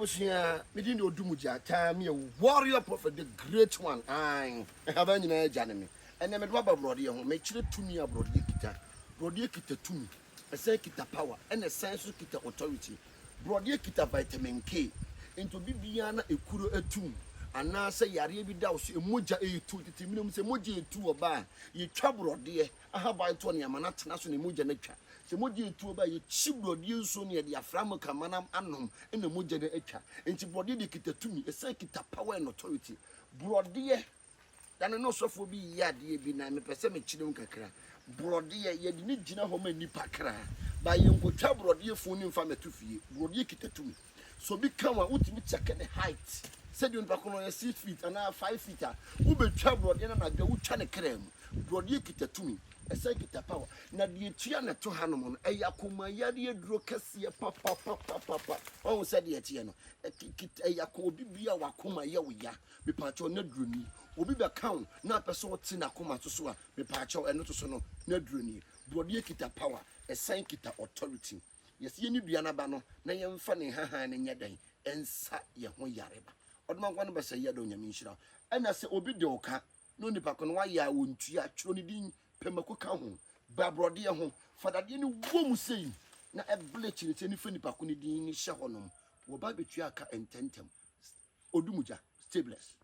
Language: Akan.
Abusua, me din de Odumgya, taa me yɛ warrior prophet, the great one, ae, nhaban nyinaa agya ne me. Ɛnɛ mede waba borɔdeɛ ho, mekyerɛ tumi a borɔdeɛ kita. Borɔdeɛ kita tumi, ɛsan kita power, ɛna ɛsan nso kita authority. Borɔdeɛ kita vitamin K, nti obi biara na ekuro atum anaasɛ yareɛ bi da wo so, mogya ɛretu, tete mmerɛ mu sɛ mogya ɛtu ɔba a, yɛtwa borɔdeɛ ahaban to ne ama no atena so na mogya no atwa. Sɛ mogya retu aba a, yɛkyi borɔdeɛ nsuo na yɛde afra moka ma no anom na mogya no atwa. Nti borɔdeɛ deɛ kita tumi, ɛsan kita power and authority. Borɔdeɛ, da no na ɔsɔfoɔ bi yɛ adeɛ bi na mepɛ sɛ mekyerɛ mu kakra. Borɔdeɛ, yɛde no gyina hɔ ma nnipa kra. Ba yɛnkɔtwa borɔdeɛ funu no mfa mmɛto fie. Borɔdeɛ kita tumi. Sɛ obi ka wo a, wotumi kyɛke ne height. Sɛdeɛ onipa ko no ɔyɛ 6 feet anaa 5 feet a, wobɛtwa borɔdeɛ no anadwo a, wotwa ne kra mu. Borɔdeɛ kita tumi, ɛsan kita power. Na deɛ tua na ɛto hanom no, ɛyɛ akomayareɛ duro kɛseɛ papapapapa. Ɔhu sɛ deɛ ɛteɛ no, ɛyɛ akɔ obi bia wakoma yɛ wo ya. Mepaakyɛw, na duro ni. Obi bɛka wo na apɛ sɛ ɔte n'akoma so so a, mepaakyɛw, ɛno to so no, na duro ni. Borɔdeɛ kita power, ɛsan kita authority. Yɛsɛ yɛni dua n'aba no na yɛmfa ne hahan no nyɛ dɛn ɛnsa yɛn ho yareba. Ɔdoma nkwa no bɛsɛ yɛ dɛ Onyame nhyira. Ɛna sɛ obi de wo ka na onipa ko no wayɛ a wɔntua, twerɛ ne din pɛmako ka ho, ba borɔdeɛ ho, fa dadeɛ no wɔ mu sei na ɛbele kyerɛkyerɛ ne fa nipa ko no din ne hyɛ hɔnom, wɔba bɛtua aka ntɛntɛm. Odumgya, stay blessed.